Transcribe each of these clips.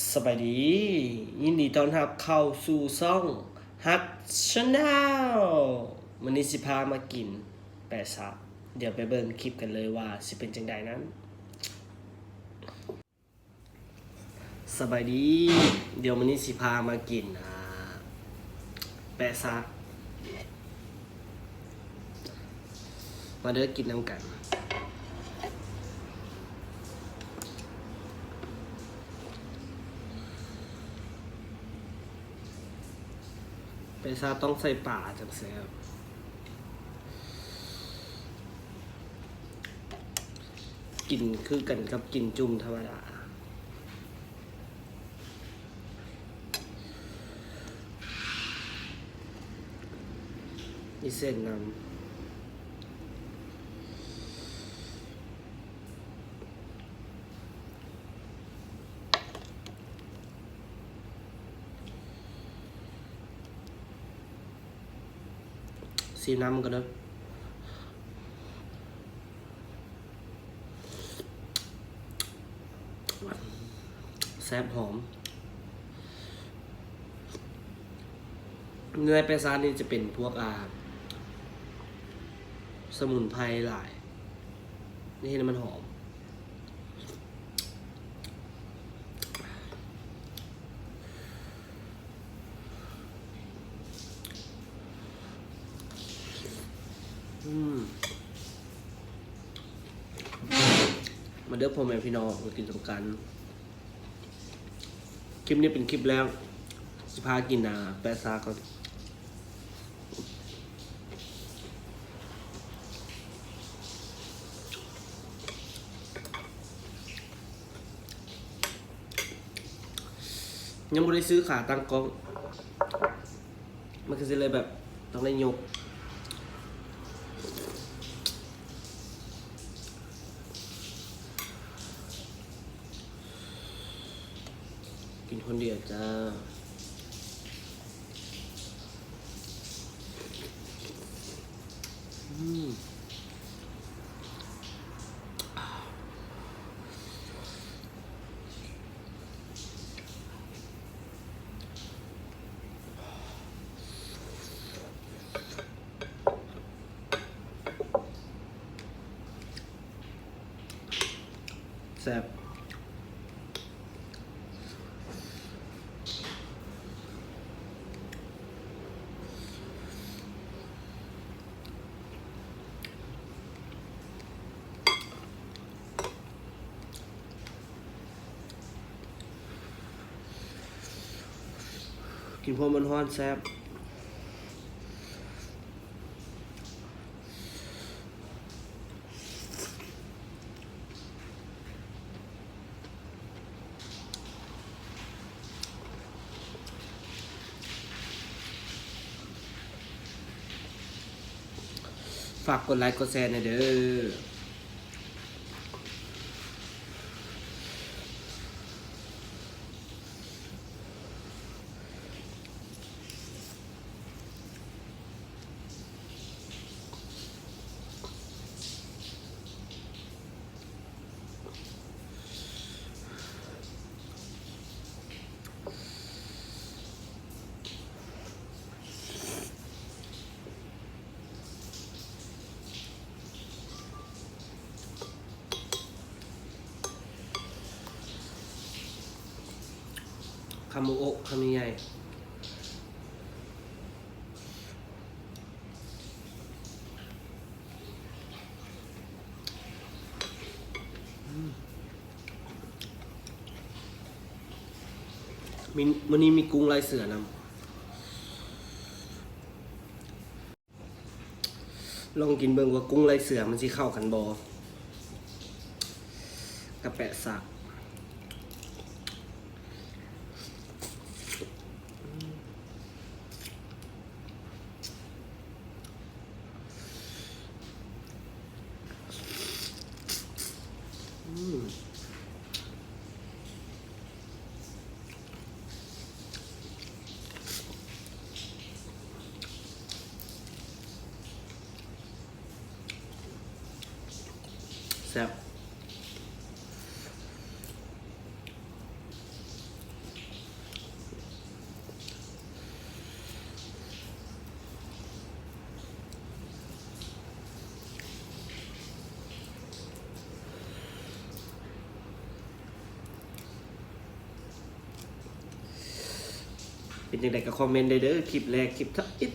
ສະບາຍດີ ຍິນດີຕ້ອນຮັບເຂົ້າສູ່ຊ່ອງຮັກ Channel. ມື້ນີ້ຊິພາມາກິນແປະຊະ. ດຽວໄປເບິ່ງຄລິບກັນເລີຍວ່າຊິເປັນຈັ່ງໃດນັ້ນ. ສະບາຍດີ ດຽວມື້ນີ້ຊິພາມາກິນ ອ່າ ແປະຊະ. ມາເດີ ກິນນຳກັນ. ແປະຊະຕ້ອງໃສ່ປາຈັ່ງແຊບ. ກິນຄືກັນກັບກິນຈຸ່ມທຳມະດາ. ມີເສັ້ນນຳ. ຊີມນ້ຳມັນກ່ອນເດີ. ແຊບຫອມ. ເນື້ອແປະຊະນີ້ຈະເປັນພວກ ອ່າ ສະໝຸນໄພຫຼາຍ ນີ້ເຮັດໃຫ້ມັນຫອມ. ອືມ ມາເດີພໍ່ແມ່ພີ່ນ້ອງ ມາກິນນຳກັນ. ຄລິບນີ້ເປັນຄລິບແລກ ຊິພາກິນ ອ່າ ແປະຊາກ່ອນ. ຍັງບໍ່ໄດ້ຊື້ຂາຕັ້ງກ້ອງ ມັນກໍຊິເລີຍແບບຕ້ອງໄດ້ຍົກ. ກິນຄົນດຽວຈ້າ. ອືມ ແຊບ. ກິນພ້ອມມັນຮ້ອນແຊບ. ຝາກກົດໄລກົດແຊແດ່ເດີ. ຄຳໂອກຄຳໃຫຍ່. ອືມ ມີ ມື້ນີ້ມີກຸ້ງລາຍເສືອນຳ. ລອງກິນເບິ່ງວ່າກຸ້ງລາຍເສືອມັນຊິເຂົ້າກັນບໍ່ ກັບແປະຊະ. ອືມ ແຊບ. ເປັນຈັ່ງໃດກໍຄອມເມັນໄດ້ເດີ້ ຄລິບແລກ ຄລິບທຳອິດ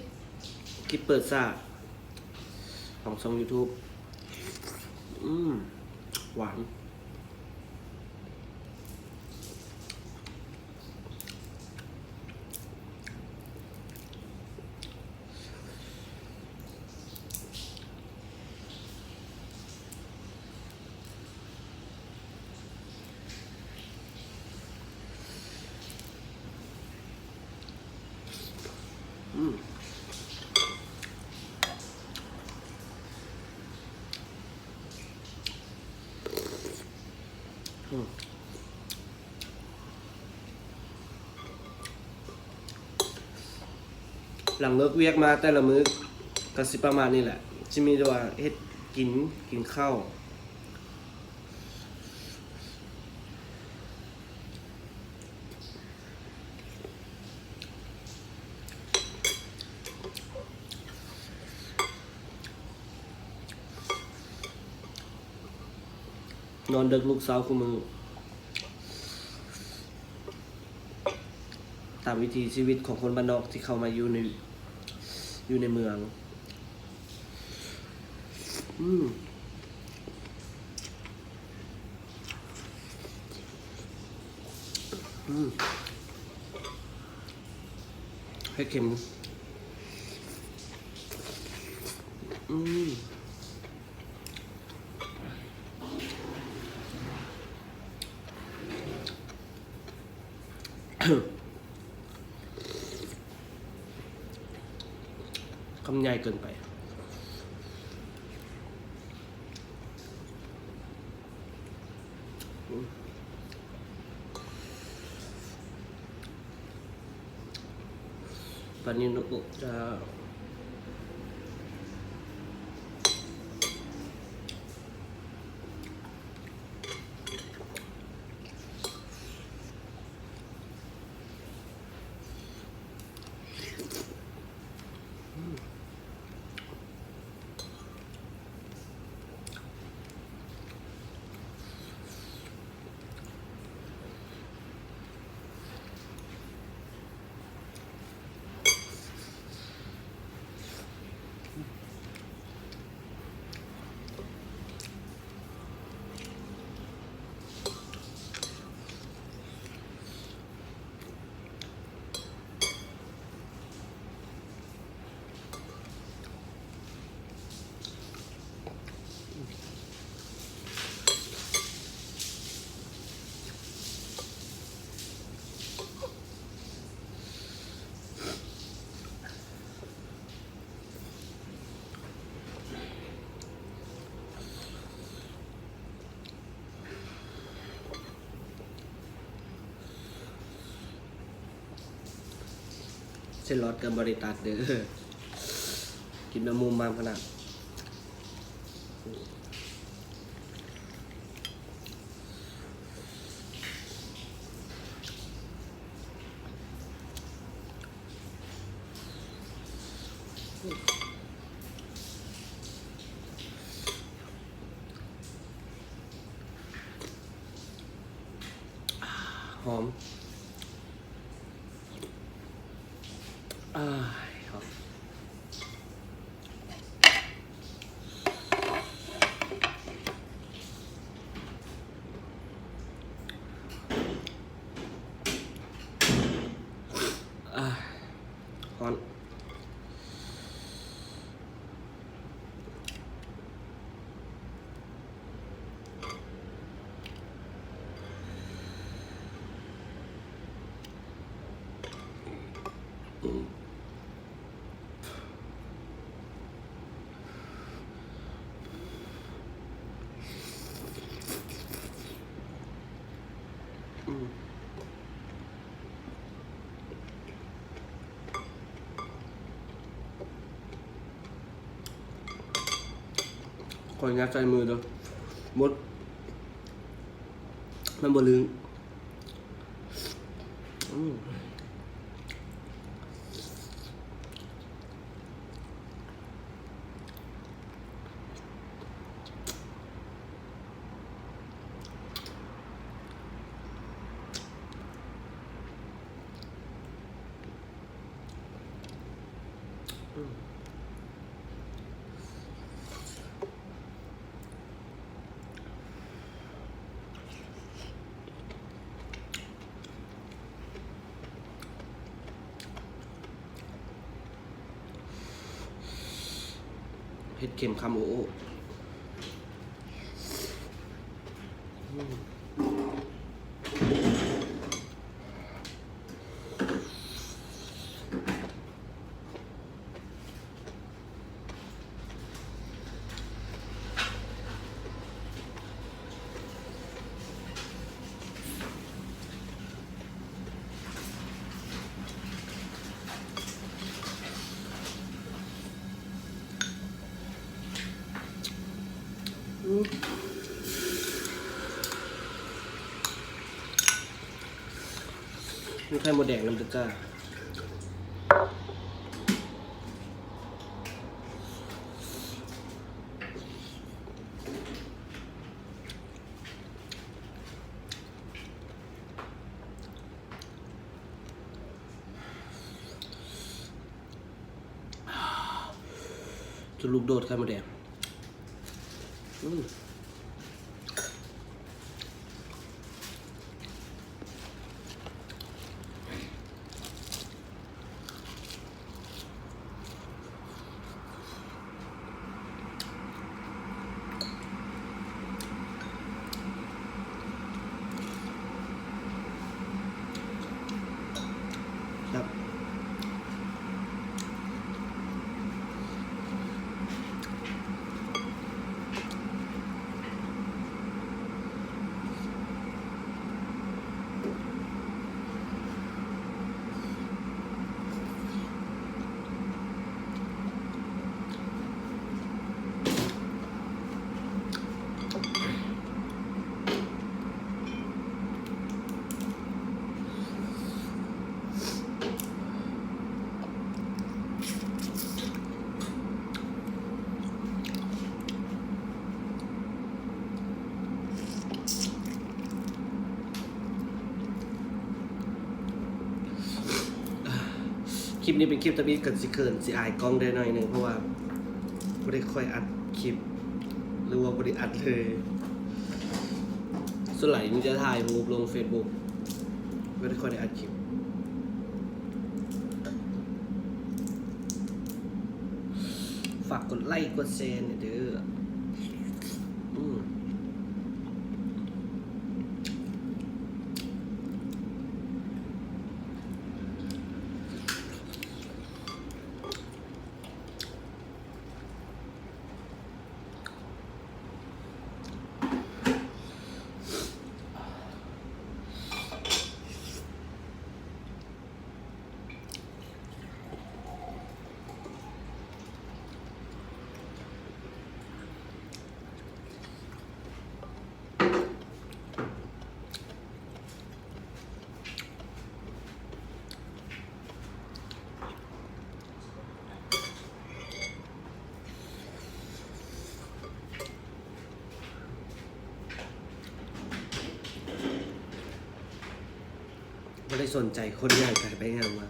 ຄລິບເປີດສາຂອງຊ່ອງຢູທູບ. ອືມ ຫວານ. ອືມ ອືມ. ຫຼັງເລີກວຽກມາແຕ່ລະມື້ກໍຊິປະມານນີ້ແຫຼະ ຊິມີແຕ່ວ່າເຮັດກິນ ກິນເຂົ້າ ນອນເດິກລຸກເຊົ້າຄູ່ມື້ ຕາມວິຖີຊີວິດຂອງຄົນບ້ານນອກທີ່ເຂົ້າມາຢູ່ໃນ ຢູ່ໃນເມືອງ. ອືມ ອືມ ເຜັດເຄັມ ອືມ. ຄຳໃຫຍ່ເກີນໄປ. ປານິນໂອະ ເຈົ້າ. ເສັ້ນລອດກໍບໍ່ໄດ້ຕັດເດີ້ ກິນແບບມຸມມາມຂະໜາດ. ຫອມ ອາຍ ຫອມ. ອາຍ ຮ້ອນ. ຂໍອະນຸຍາດໃສ່ມືເດີ້ ມົດ ມັນບໍ່ລື່ນ. ອືມ. ເຜັດເຄັມຄຳໂອໂອ. ມີໄຂ່ມົດແດງນຳເດີຈ້າ. ຈຸດລູກໂດດໄຂ່ມົດແດງ. ອືມ. ຄລິບນີ້ເປັນຄລິບທຳອິດ ກໍຊິເຂີນ ຊິອາຍກ້ອງໄດ້ໜ້ອຍໜຶ່ງ ເພາະວ່າບໍ່ໄດ້ຄ່ອຍອັດຄລິບ ຫຼືວ່າບໍ່ໄດ້ອັດເລີຍ. ສ່ວນຫຼາຍມີແຕ່ຖ່າຍຮູບລົງເຟສບຸກ ບໍ່ໄດ້ຄ່ອຍໄດ້ອັດຄລິບ. ຝາກກົດໄລ້ກົດແຊແດ່ເດີ. ອືມ. ບໍ່ໄດ້ສົນໃຈຄົນຍ່າງໄປໄປຍ່າງມາ.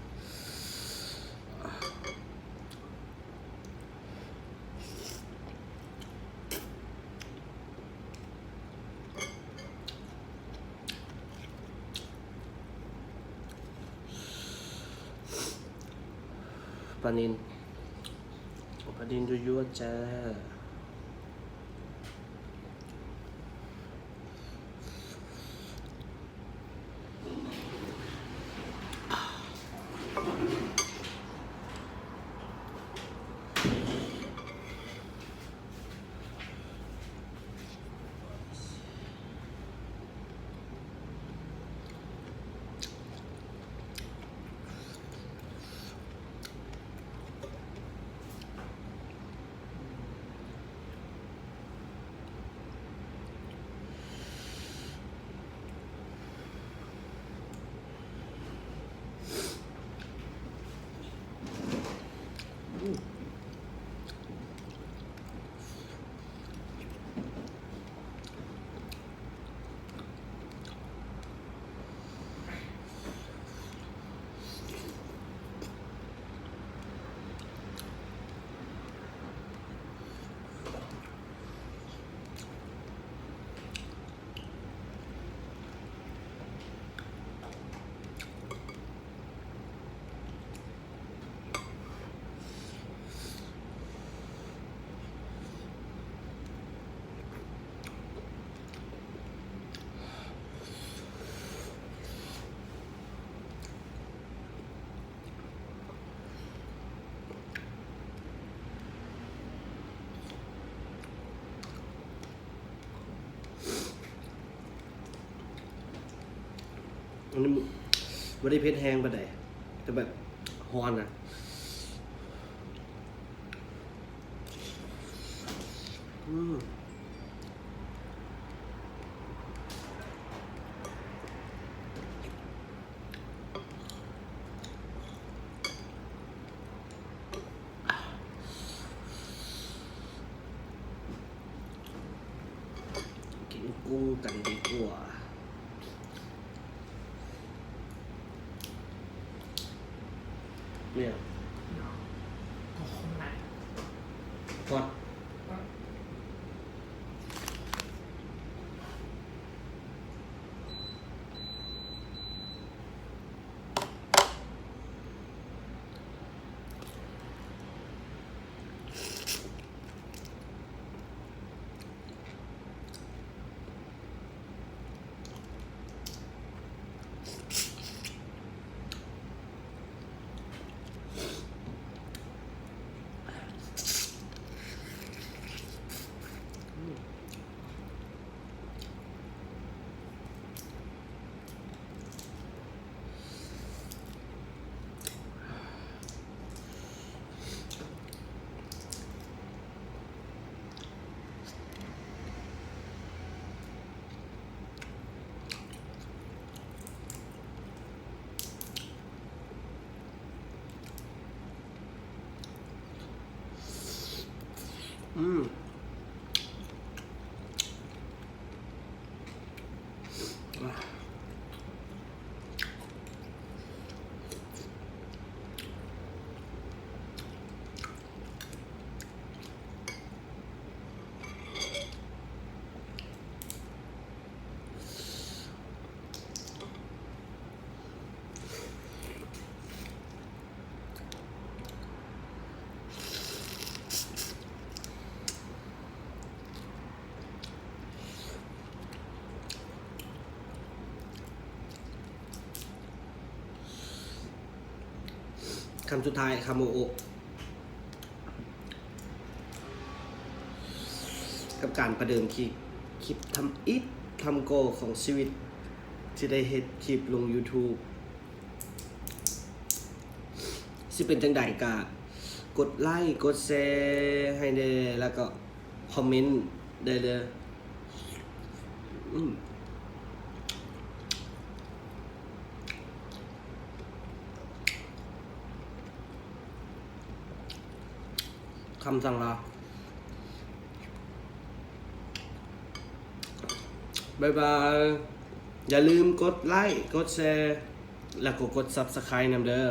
ປານິນ ປານິນຢູ່ໆ ຈ້າ. ອ ອັນນີ້ບໍ່ໄດ້ເຜັດແຮງປານໃດ ແຕ່ແບບຮ້ອນນະ. ອືມ ກິນກຸ້ງກັນດີກວ່າ. ເນຍ ກໍຄົງໄດ້ ພອດ. ອືມ ຄຳສຸດທ້າຍ ຄຳໂອໂອ ກັບການປະເດີມຄລິບ ຄລິບທຳອິດທຳກໍຂອງຊີວິດ ທີ່ໄດ້ເຮັດຄລິບລົງຢູທູບ. ຊິເປັນຈັ່ງໃດກະກົດໄລ້ກົດແຊໃຫ້ແດ່ ແລ້ວກໍຄອມເມັນໄດ້ເດີ. ອືມ ຄຳສັ່ງລາ. ບາຍບາຍ. ຢ່າລືມກົດໄລ້ກົດແຊ ແລ້ວກໍກົດຊັບສະໄຄຣບ໌ນຳເດີ.